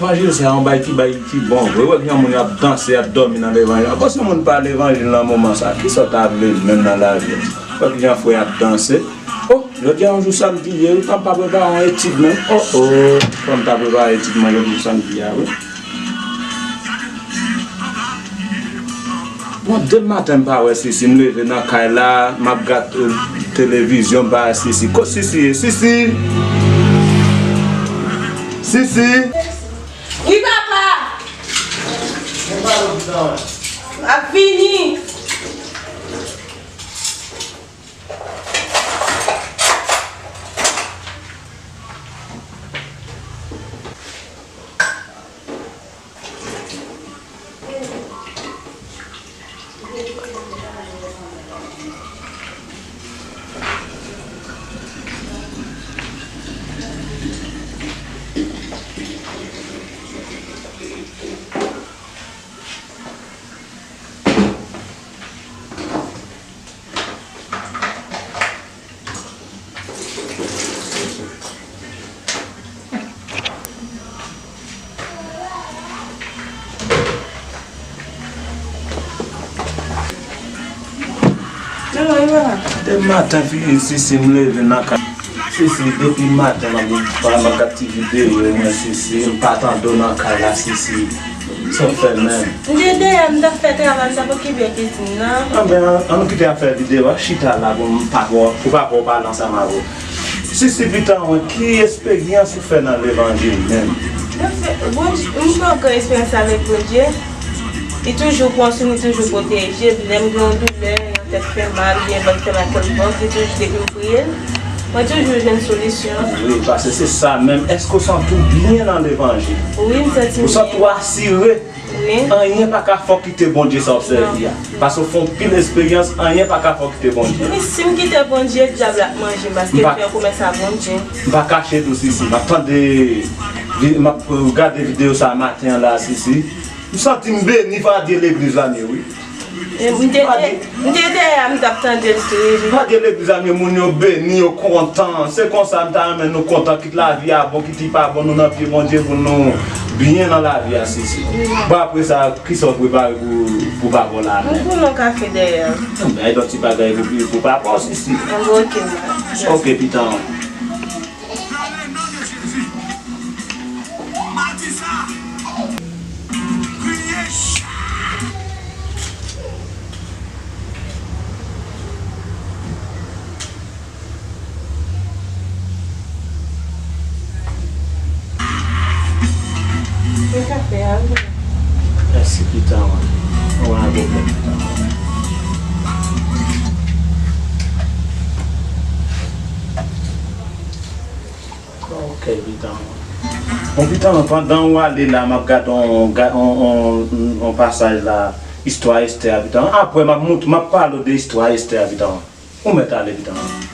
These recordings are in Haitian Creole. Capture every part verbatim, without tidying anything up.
Levanjil se yon bagay ki bay ki bon vre. Wè jan moun yo ap danse, ap dòmi nan levanjil. Ankò si yon moun pa levanjil nan moman sa, kisa w ta vle menm nan lavi a? Wè kijan frè ap danse. Oh, jodi a yon jou samdi ye wi, fò m pa prepare yon etid menm. Oh, oh, fò m ta prepare etid mwen jodi jou samdi a wi. Bon, demen maten m pa wè Sisi, m leve nan kay la, m ap gad, euh, televizyon, m pa wè Sisi. Kot Sisi ye? Sisi! Sisi! Wi, papa! M ap vini! Demen maten, fi, Sisi, m leve nan kay. Sisi, depi maten, m ap, m ap gad ti videyo mwen, Sisi, m pa tande w nan kay la, Sisi. Sa w fè menm? M te dèyè, m t ap fè travay, m t ap okipe kizin nan. Anben, an nou kite afè videyo a, chita la pou m pa wè w, pou pa wè w pale ansanm avè w. Sisi, pitan mwen, ki esperyans ou fè nan levanjil menm? Mwen fè, Bondye, m fè yon gran esperyans avèk Bondye. Li toujou pran swen m, li toujou pwoteje m. Lè m gen yon doulè, yon tèt fè mal, oubyen vant fè mal kèlkonk, li toujou, depi m priye l, mwen toujou jwenn solisyon. Wi, paske se sa menm. Èske w santi w byen nan levanjil? Wi, m santi m byen. Ou santi w asire? Wi. Anyen pa ka fè w kite Bondye sa w ap sèvi a. Non. Paske w fè anpil esperyans, anyen pa ka fè w kite Bondye. Wi, si m kite Bondye, dyab la ap manje m, paske m fè yon komès a Bondye. M pa kache tou, Sisi. M ap tande, vi-, m ap, euh, gade videyo sa maten an la, Sisi. M santi m beni, fò a Dye legliz la m ye, wi. E, m te, m te dèyè, m t ap tande l tou, wi. Fò a Dye legliz la m ye, moun yo beni, yo kontan. Se konsa m ta renmen nou kontan, kit lavi a bon, kit li pa bon, nou nan pye Bondye pou nou byen nan lavi a, Sisi. Bon, apre sa, kisa w prepare pou, pou papa w la menm? M pou nou kafe dèyè. Bay lòt ti bagay pou, pou papa w, Sisi. Bon, oke, m. Oke, pitan. Mwen ka fè a, wi. Mèsi, pitan mwen. Mwen a gwo kè, pitan mwen. Ok, pitan mwen. Bon, pitan mwen, pandan w ale la, m ap gade on, ga-, on, on, on pasaj la, istwa Estè a, pitan mwen. Apre, m ap mont-, m ap pale w de istwa Estè a, pitan mwen. Ou mèt ale, pitan mwen.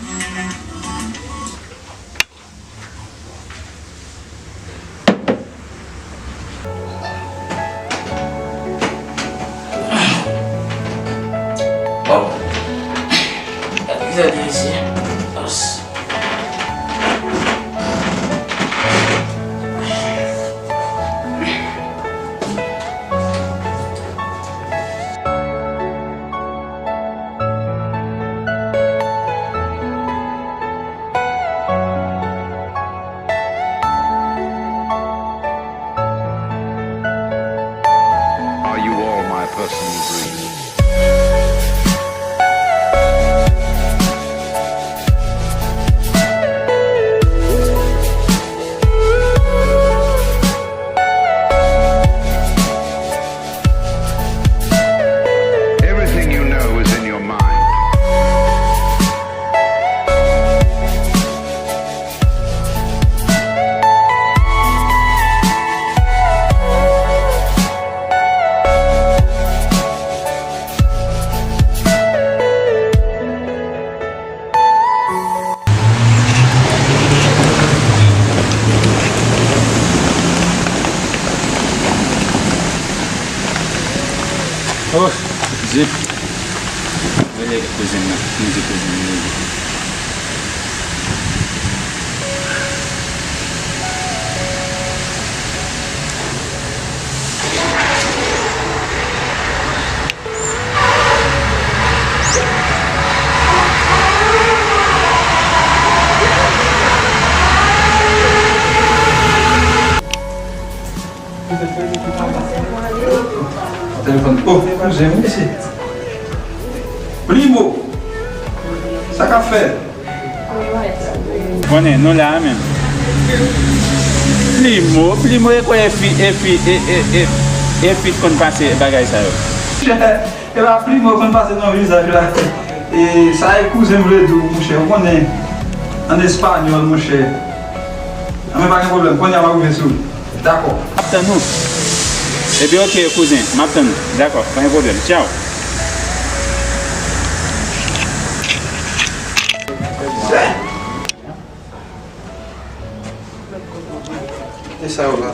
Bon. Gad kisa te isi. As. Are you all my personal dreams? Everything you know is in your mind. Oh, Dye. Rele kouzin nan. Mwen di kouzin nan. Telefòn. Oh, kouzen, mwen mesye. Plimo. Sa k ap fèt? Konnen, nou la a menm. Plimo, Plimo, e kwè e fi, e fi, e, e, e, e fi t konn pase bagay sa yo. Epa Plimo konn pase nan vizaj la. E sa e kouzen m vle di w, monchè. Ou konnen, an espanyòl, monchè. Anben, pa gen pwoblèm. Kounye a m ap rive sou li. Dakò. M ap tann ou. Ebyen, oke, kouzen. M ap tann ou. Dakò, pa gen pwoblèm. Tchaw. E sa yo la.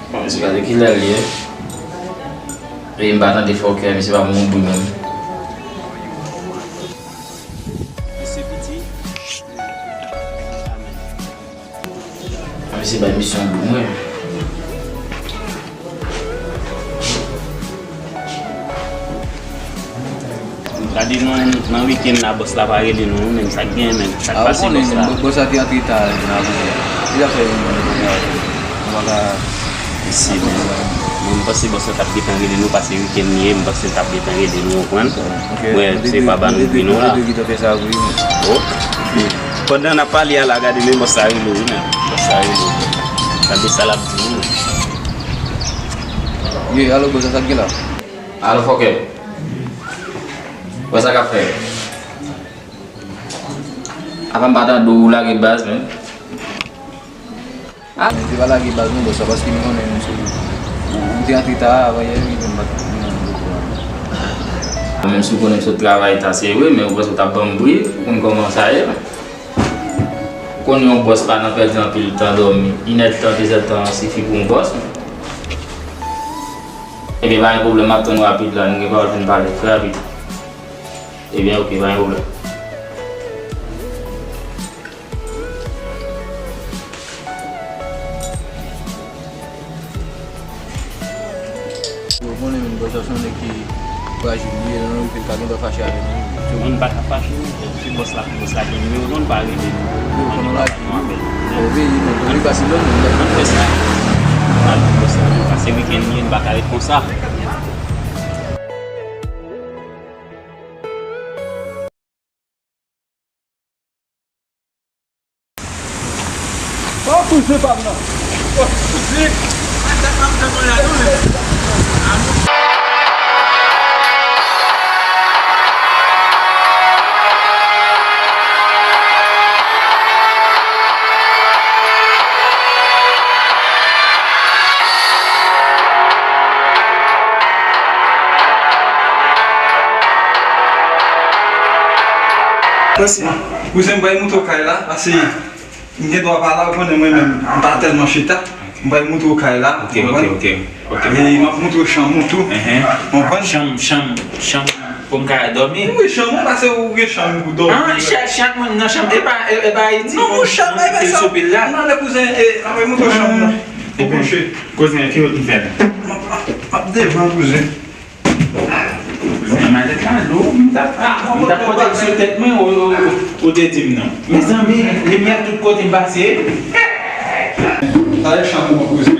Bon, mesye, gade kilè l ye. E m pa tande fòkè, misye pa bon bri menm. Mesye piti. Mesye bay misyon pou mwen. Gade nan, nan wikenn la, bòs la pa rele nou, nou menm sa k genyen menm. Sa k pase bòs la? Bòs la te antre ta nan apre. Li ta fè yon moun nan apre. Mwen pa ka. Mesye, men, mwen, m panse bòs la t ap gentan rele nou, paske wikenn li ye, m panse l t ap gentan rele nou, w konprann? Wè, se pa ba nou bri nou la. Oh. Pandan n ap pale a la, gade men bòs la rele wi, men. Bòs la rele wi. Gade sa l ap di nou. Ye, alo, bòs la, sa k gen la? Alo, fòkè. Wè sa k ap fè. Apa m pa tande w lage baz, men. Ah. Men te pa lage baz non bòs la, paske m konnen m sou, ou te antre ta avan yè, wi, men m pa t nan moto a. Menm si w konnen m sot travay ta, se vre, men ou panse w t ap ban m bri, ou konn kòman sa ye. Ou konnen yon bòs pa nan pèdi anpil tan dòmi. Inèdtan, dezèdtan sifi pou yon bòs. Ebyen, pa gen pwoblèm, m ap tann ou rapid la, nou gen pawòl pou n pale, trè rapid. Ebyen, oke, pa gen pwoblèm. Ou konnen menm bòs la se yon nèg ki frajil li ye, nan yon kou l ka gentan fache avè nou. Mwen m pa ka fache non, se bòs la, bòs la gen nimewo nou, nou pa rele nou. Yo, konnen l aji, wi. Bon, veye non, veye pase lòt moun. Ann fè sa. Ann bòs la, pase wikenn li ye, nou pa ka ret konsa. Oh, kouzen pa m nan. Oh, kouzen. Kouzen, m pral montre w kay la, pase m gen dwa pa la, ou konnen mwen menm, m pa tèlman chita. M pral montre w kay la, ou konprann? Ok, ok, ok. E m ap montre w chanm ou tou. Ou konprann? Chanm, chanm, chanm pou m ka dòmi? Wi, chanm ou, pase ou gen chanm pou dòmi. Ah, chak, chak moun nan chanm, e pa, e, e pa Ayiti. Non, non, chanm, e pa sa. Sou pil la. Non, lè kouzen, e, m ap montre w chanm ou nan. Ou kouche. Kouzen, ki wout m fè la? M ap, m ap, m ap devan, kouzen. Kouzen, malèt la lou, m t ap, m t ap pote l sou tèt mwen, ou, ou, ou, ou te di m non. Mezanmi, limyè tout kote m pase. Sa e chanm ou, kouzen.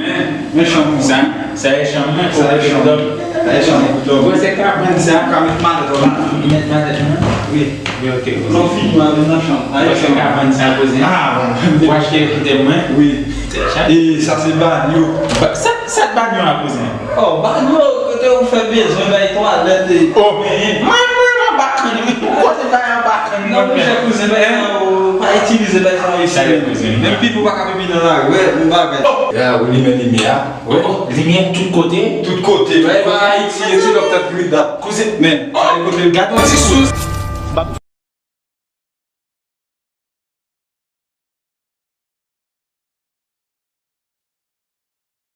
Men chanm ou. Sa, sa e chanm mwen, sa e chanm. Sa e chanm ou, kouzen. Wè se kabann sa. Ou ka met malèt ou la. Ou met malèt mwen? Wi. Wi, ok, kouzen. Lè w fini, w ale nan chanm. Wè se kabann sa, kouzen. Ah, bon. Ou achte pou tèt mwen? Wi. E sa se banyo. Ba, sa, sa banyo a, kouzen? Oh, banyo, kote ou fè bezwen, bay twalèt e. Oh, mwen, mwen, anba kann, wi. Ou kote bay anba kann, non, monchè, kouzen, bay sa, ou pa itilize bay sa isi. Menm pipi ou pa ka pipi nan lari, wè, yon bagay. Oh. Ya, ou limen limyè a. Wè. Oh, limyè tout kote. Tout kote, bay pa Ayiti, e ti lòt tèt gri dat. Kouzen, men, sa e kote. Gade yon ti sous.